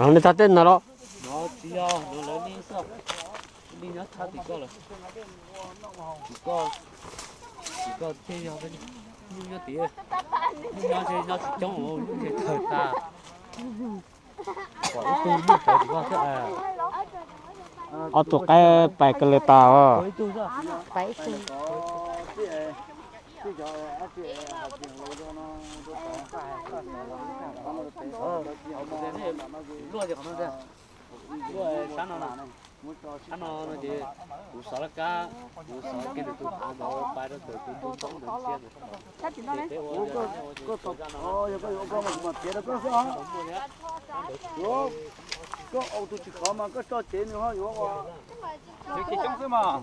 Nej txog tej no los? No tsis yog, no lawv li xwb. Li nyob tshaj tim koj lawm. Tim koj, tim koj thiaj yog, nyuj nyob tid. Nyuj nyob, nyob tsis coob, nyuj ces tawg tas. Pom ib tug nyuj tawg tim koj xwb. Ob tug qaib pais kawg li tas. Luaj sab no, sab no no ces kuv xov laj kab, kuv xov kiag nws tus phav ntawd pais rau ntawm tus ntoo ntawd ntsia ntawd. Koj, yog koj yuav ua koj mas kuv mam piav rau koj xwb os. Koj ua tus tsis khov mas koj tso cev nws ho yuav ua. Cev coob xwb mas.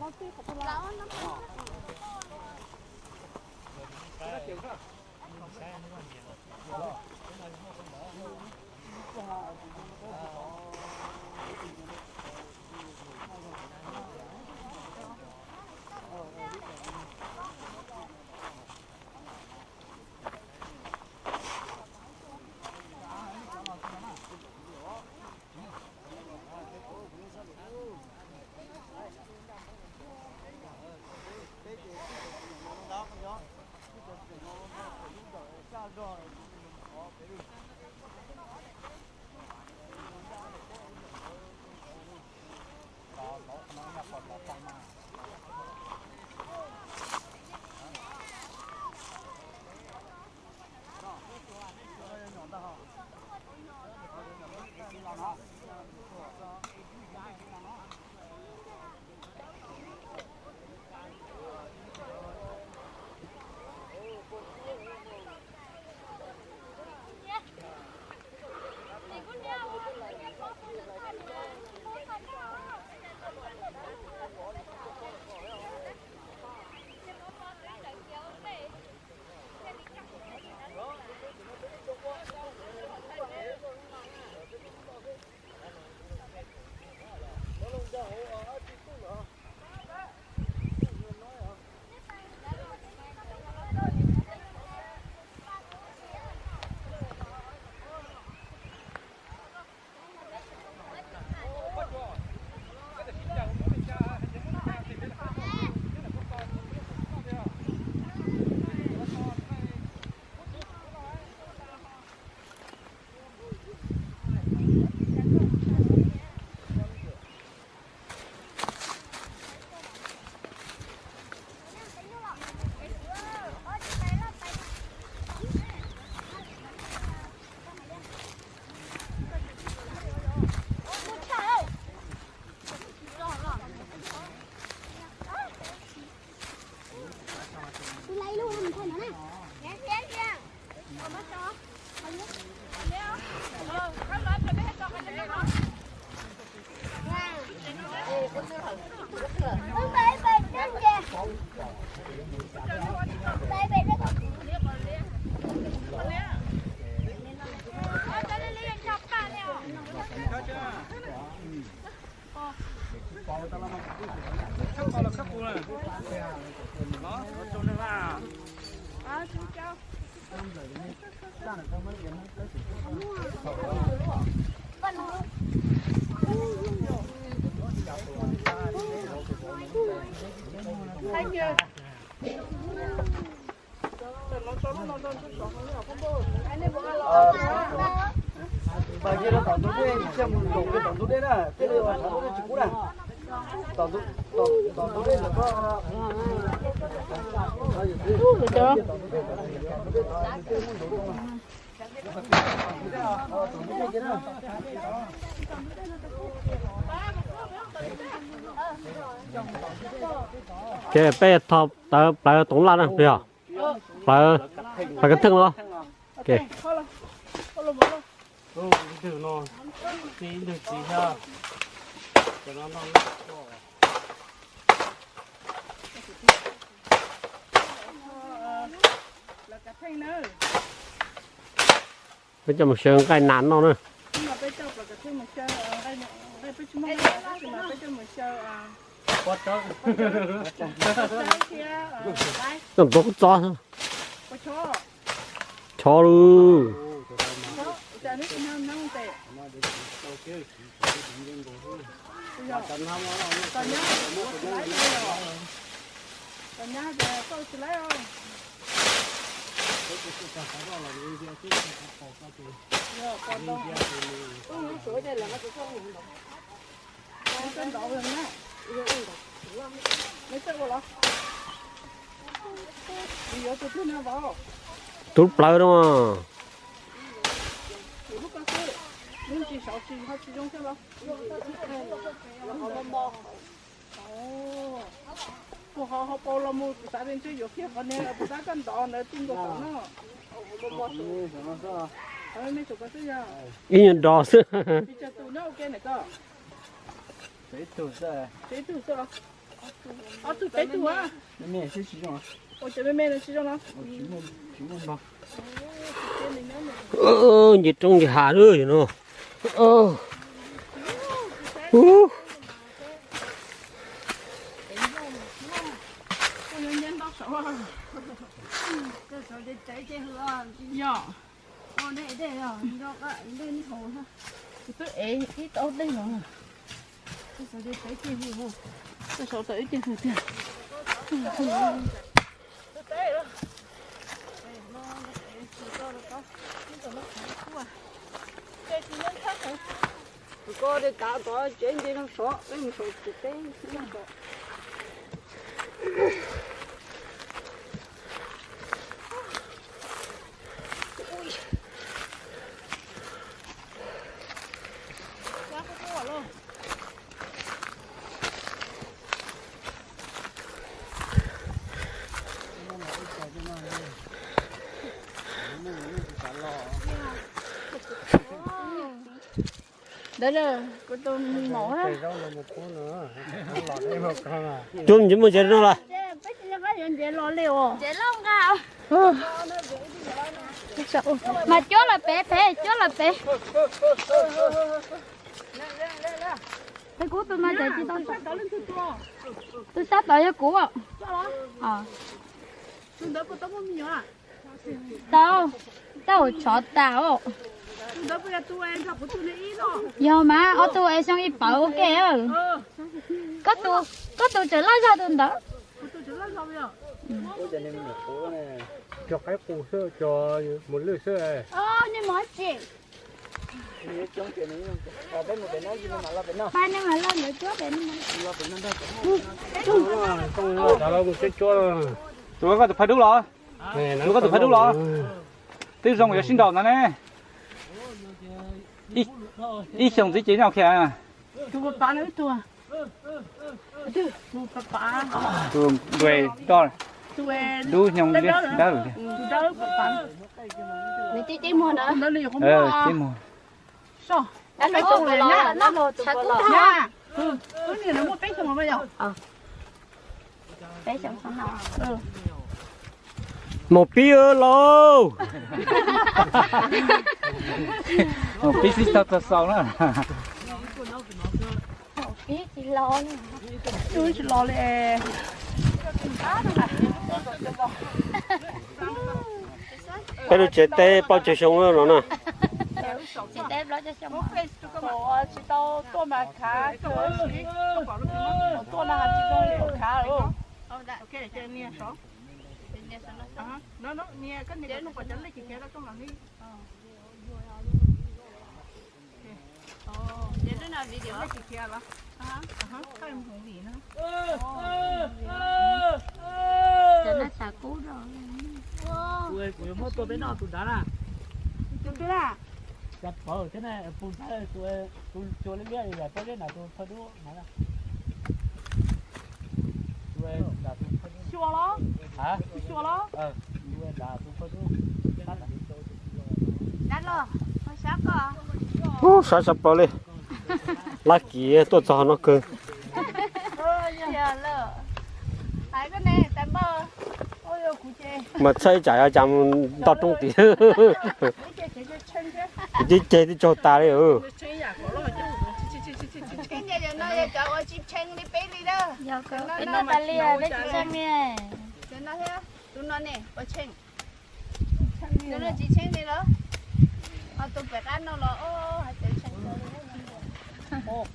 Pais kiag rau tom ntug dej, cia mus zaum kiag tom ntug dej na, tej li ua sav lub dej tsis kub na. Tom ntug, tom ntug dej ntawm koj. Ces peb tho tawv plawv toov laj na, yog plawv, plawv kav theej los. Ntwg no, txiv ntwg txiv thiab. Peb coj mus xyaw nqaij nas noj na. Coj ntov kub txob xwb. Chov lawm. Tub plawv no. Ib nyuag dos xwb. Nce roob nce hav lawm no. Twb ev ib tau dej los. Twb saum tau ib ce hws tiag. Tus ko de tav tod tsev nce no sov, peb mus saum tsev teb. Ntawd kuv tus maum na. Tub ntsej muag tsev no los. Mas cuab los pem pem, cuab los pem. Peb kuv tus mas tseem tsis tau. Tus sab tod yog kuv. Tau, tau tshov tas os. Yog mas ob tug es xyoo ib pawg ua ke. Koj tus, koj tus tseem loj zog tus ntawd. Cog qaib qus xwb, cog mus lwj xwb. Pab nej mas loj ntawd cuab pem. Tus koj tus phaj dub los? Tus koj tus phaj dub los? Twb zoo yuav sib nraus ntawd ne. Ib xyoos txib ces nyob kiag. Tus npe dub xyoo dawb. Txib muag. Maum pib lauj. Maum pib sib tog txog xaus na. Peb lub tsev teb plaub caug xyoo no na. Tsis tau tuaj mas khav, tuaj no tsis zoo li khav. Kuv yuav muab tua peb noj tus nrad na. Tus twg na? Cas pawg thiab na, pug ntawd tus, tus cua liab liab yam peb liab na, tus phaj dub na. Xyuas los? Xyuas los? Ub, sab sab plaws li. Lab kis tuaj txog no kawg. Mas txhawb ib tsam cas mus nto roob tid. Kuv ceb ceg twb tsaug tas li. Tus no ne, ua tshee. Tus no tsis tshee li los? Ho tus pem qab no los hais tias tshee kawg li. Qhov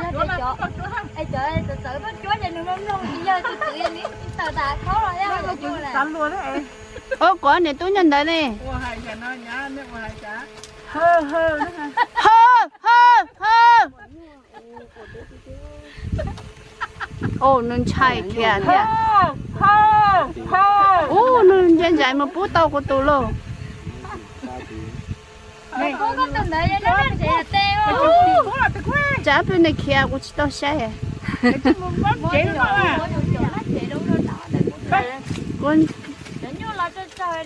yog cov, es cov txawv txawv tuaj cuab ces nws mloog mloog tsis yog tus twv nws tsis tawm tas khaub los yog tus nyuj na. Ub, kuv niam tub nyob ntawd ne. Hawj, hawj, hawj. Ub, nws ntshai khiav thiab. Ub, nws ntshai ntshai mus pub tau kuv tus lauj. Tsam peb nws khiav kuv tsis tau saib.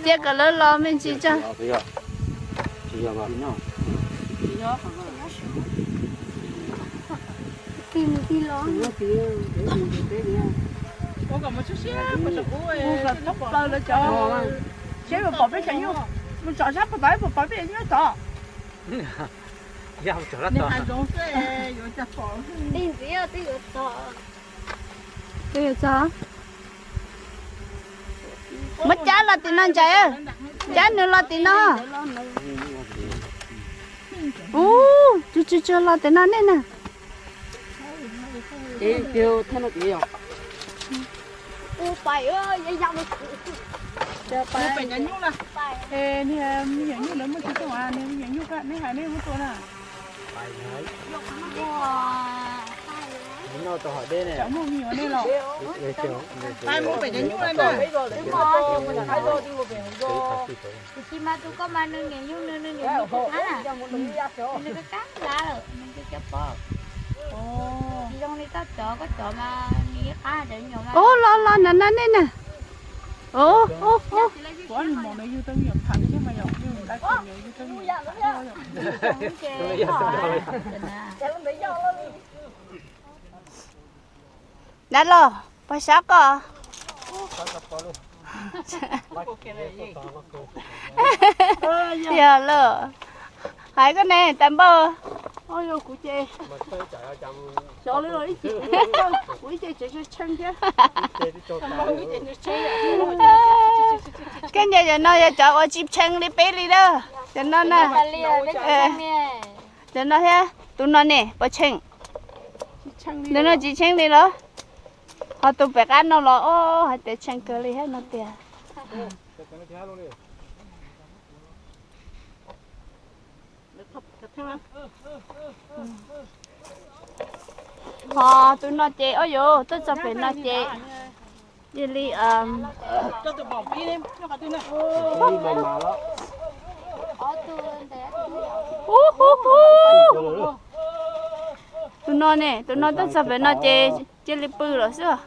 Cia kom lawv los me ntsis tso. Seb puas pom peb cov nyuj, mus tsom sab puas pom, puas pom peb cov nyuj tod. Muab cab los tim no ntshai, cab nws los tim no. Ub, tsuag tsuag tsuag los tim no nej na. Niag me nyuam nyuj lawv muaj tsis tuaj, niag me nyuam nyuj neb hais neb muab tua na. Tsam muaj me nyuam nej los. Pais mus pem cov nyuj na. Tiam sis mas tus koj mas nws niam yug nws, nws niam yug kuv thab na. Nws kab kab hlab lawm, nws cov cov pov. Tsis zoo li koj cov, koj cov mas nws ib qab cov nyuam mas. Ub, los los na na nej na. Ub, ub, ub. Dab laug, pog sab koj. Yog lawm. Hais koj ne, tas npauj. Koj nco cov no yog cov uas tsis tshee li peb li na. Cov no na. Cov no thiab, tus no ne puas tshee? Tus no tsis tshee li los? Ho tus pem qab no los, o, hais tias tshee kawg li thiab no tiag. Ho tus no ces, o yus tuaj txog pem no ces, cia li, hu hu hu. Tus no ne, tus no tuaj txog pem no ces cia li pw lawm xwb.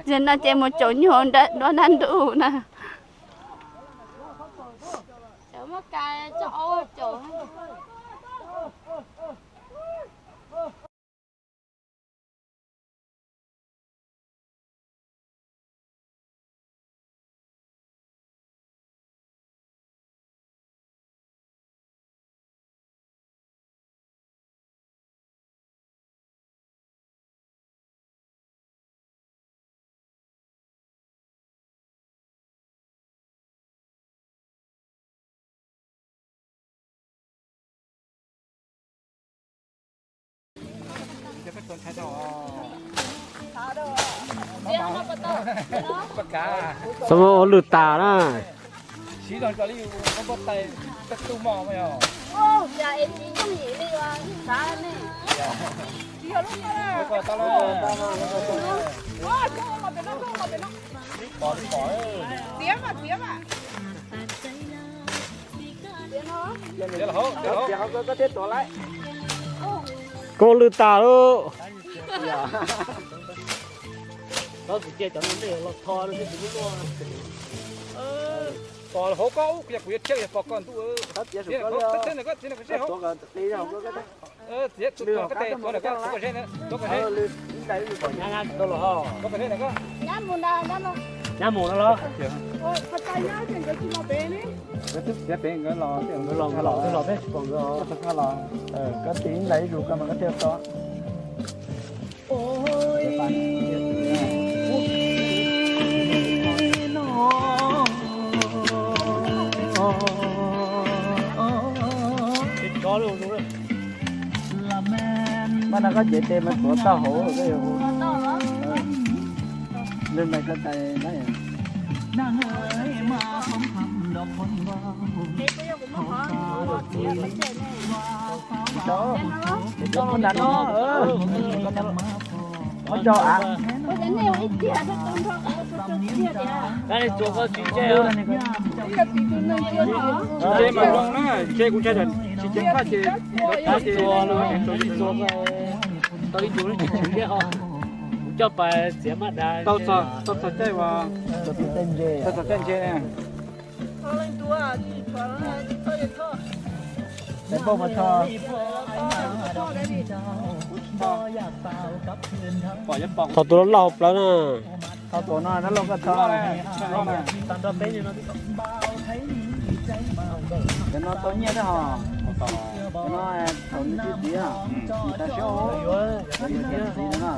Ces no ces mus caum nyuj hauv dab ntub na. Txhob muab ua lwj tas na. Koj lwj tas lauj. Pom hauv koj ub, kuv yog kuv yuav thiab yog pom koj ntuj. Txiav tus no koj tes, tuav ntawm koj, tuav koj zeb na, tuav koj zeb. Nyab mus no los? Nkawd twb txiav pem nkawd los, nkawd los, nkawd los peb tsis pom nkawd os. Koj tig ib ntais ib zus koj mas koj thiaj tau. No koj cev tes mas tuav tau hauv. Lwg ntais ko tais na. Nram no, ov, nram av. Tsis ntse mas zoo na, ntse kuv ntshai tsis ceev faj ces, ces tau ib tug tsis ceev thiab os. Kuv coj pas txiav maj dav. Tau txog caij uas, tau txog caij ntse. Tho tus loj loj hauv plawv na. Tho tus no loj loj koj tho. Cov no tau nyiaj thiab hos. Cov no thaum nws twb tiav, nws tas siab, nws tiav txiv no na.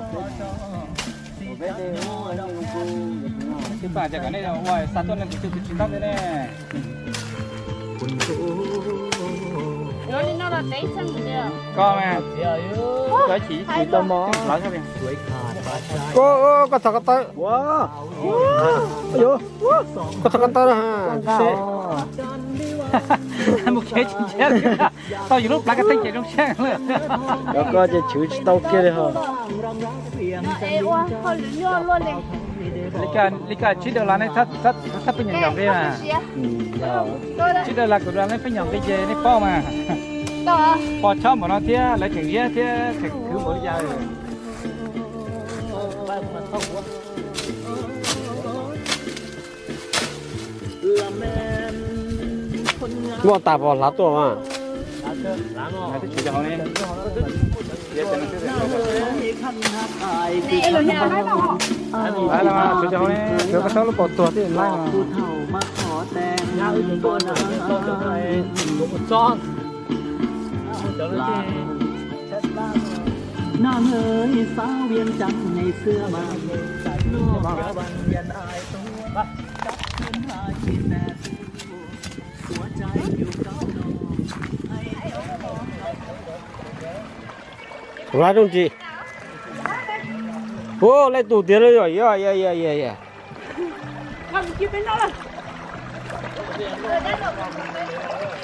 Peb tej ub, twb pam ces kom nej ua xa tuaj nej tus twg tsis ntab tej ne. Koj, koj txhob koj taw. Koj txhob koj taw na. Mus kev tsis ntsia, tau yus lub plawv koj teeb ces zoo siab lawm. Cov koj ces chwv tsis tau kiag li hos. Li koj tsib daus las nej txhob pheej nyoos nyoos peb mas. Tsib daus las kaum daus las nej pheej nyoos nqi ces nej paub mas. Pos chob npaum no thiab lawv tseem ziab thiab tseem khwv npaum li cas. Muaj tas pos hlav tuaj mas. Koj txhob lub paus tuag thiaj laib. Ua rooj tsis. Ua lej tus tiag lawm yom, yom, yom, yom, yom.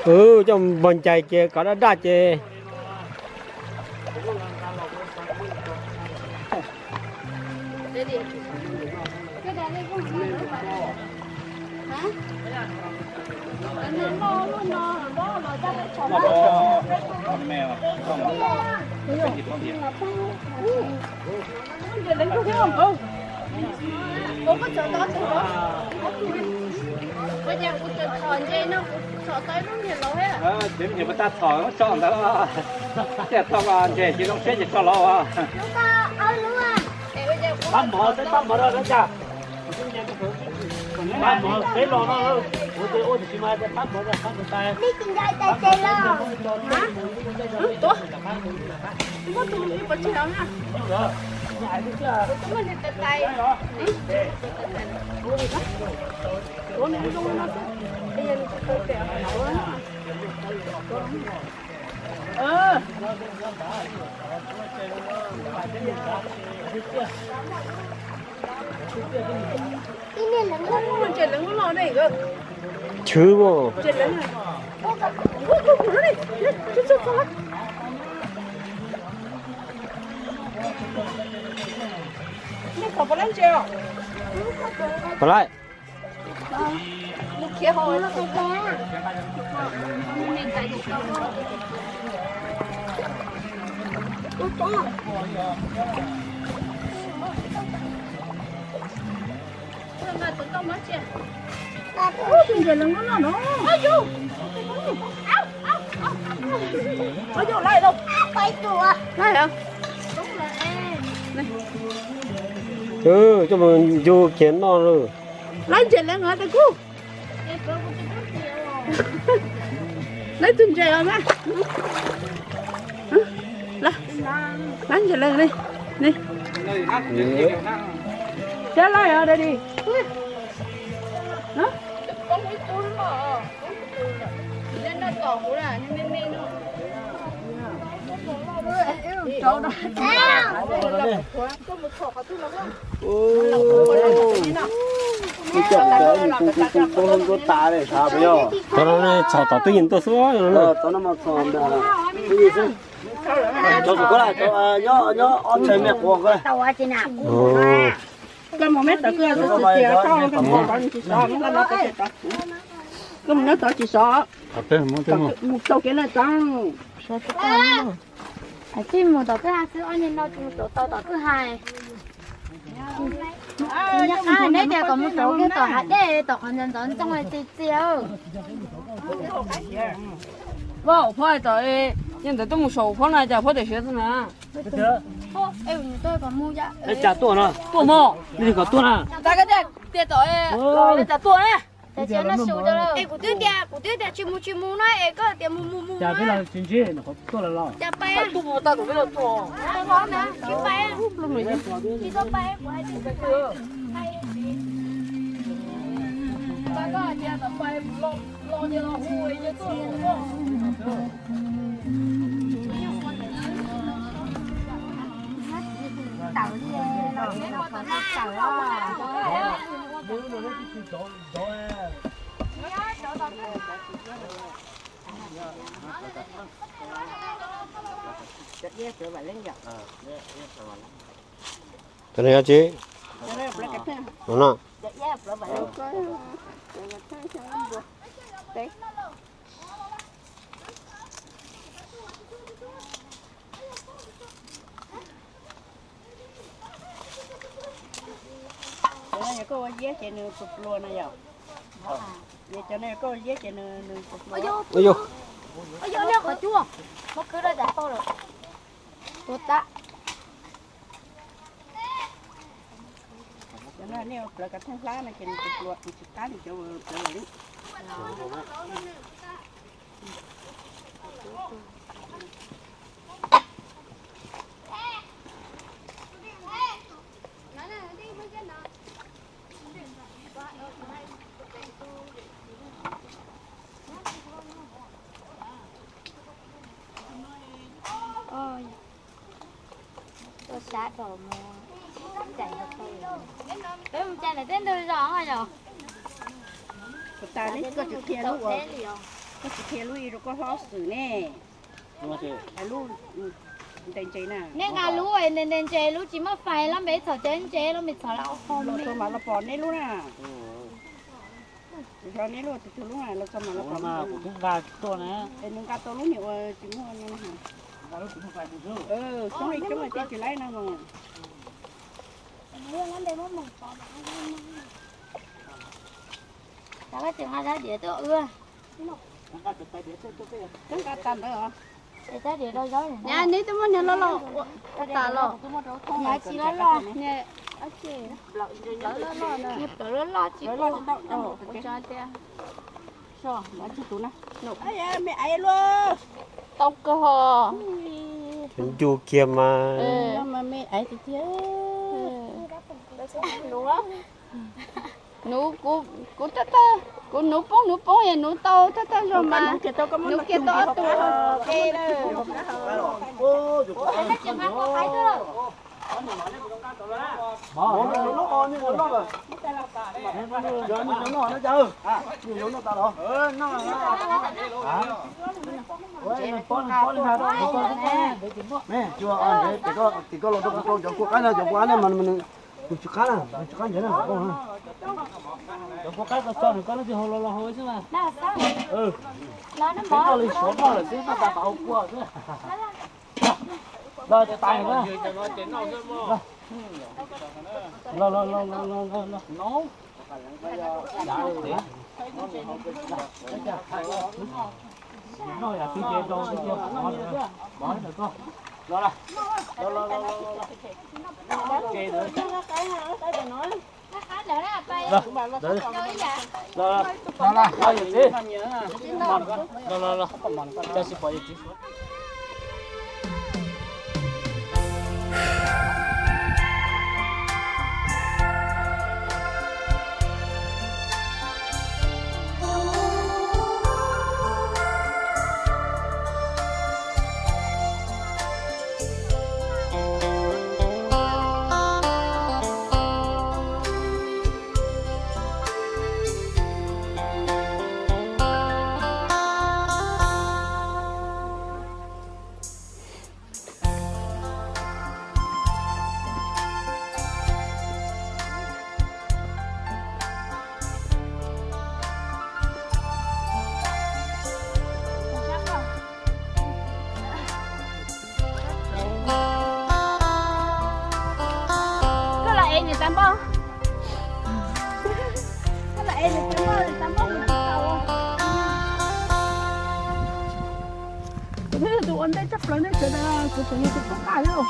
Coj npog ncais ces kom daj daj ces. Ces tau ntses ces zoo siab ces tso los. Pab mov, pab mov rau no cas. Pab mov peb los no, kuv ua tiag ua tiag tsis mas pab mov, pab mov tais. Tuav, muab tus ib pov tseg los na. Tuav nws tais tais. Tuav nws zoo no xwb. Chwv mas. Pom lawm. Coj mus ncu kiag noj lawm. Lawv ntses leev os tais kub. Lawv tus ntses os na. Lawv ntses leev li. Thiab lawv os daddy. Txog tom twj ywm tuaj xwb. Koj mus neb tawv koj tsis sov, koj mus neb tawv tsis sov, mus tau kev laj tau. Tij mus tom kwj ha xwb, ob niag no tsis mus rau tau tom kwj ha. Neb tias kom mus rau kiag tom hav dej tom qhov ntxoov ntxoo txias txias. Vaj, Phab tom, yog ntawd tuaj mus saum Phab na, cas Phab tias siav xwb na. Cas tuaj no, tuaj mog, nej kom tuaj na. Tias tom, cas tuaj na. Es kuv twb tias, kuv twb tias tsis mus tsis mus no es koj tias mus mus mus no. Cas pais, tsis pais, tsis tau pais, kuv hais tias pais. Cov no yog tsi? No no. Cov no yog koj ua liab ces nws pluas pluas no yom. Cov no yog koj ua liab ces nws pluas pluas. Ua yog, ua yog, nej qhov cub, muab khwb rau cas tau lawm. Tua tab. Cov no nej ua plawv kav theej hlab no ces nws pluas pluas, nws tsis qab li cov plawv lawm li. Tuaj sab dhau mus, peb mus cai ntawm tej ntug zos yom. Koj tsis qhia lub, koj tsis qhia lub ib rau koj hlob xwm ne. Lub ntses ntses na. Nej nqa lub ntses ntses, lub tsis muaj fais los npe txhom cov ntses los npe txhom los ua qho los tau mas los pom nej lub na. Los neb lub tus tug lub na, los txog mas los pom. Kuv twb nqa tuaj na. Es nws nqa tau lub niag uas tsis muaj no na. Xoob li coob tiag tsis laib no mas. Cov koj tsis nqa rab diav tuaj ua. Koj nqa tag ntawd os. Nyab, neb twb muab niag loj loj ua tas los? Nyab tsis loj loj. Niag plawv loj loj tsis pom. Ua tso tiag. Tau kawg. Ncu kiag mas. Nuv, kuv, kuv, kuv nuv poob nuv poob es nuv tau thawj thawj zaug mas nuv kiag tau ob tug. Tim koj los rau kuv rau cov kua qaib no, cov kua qaib no mas nws tsis qab na, nws tsis qab ntawd na. Cov kua qaib txog txog nws koj leej twg haus los los haus xwb mas. Tib koj li suav noj lawm xwb, noj tas pab haus kua xwb. Los tais na. Los los los los los los. Niam tais npauj, koj los ev niam tais npauj, niam tais npauj mus tsis tau. Kuv twb yog tus ua ntej tshaj plaws nej sawv daws, kuv tseem yog tus poob qaj xwb.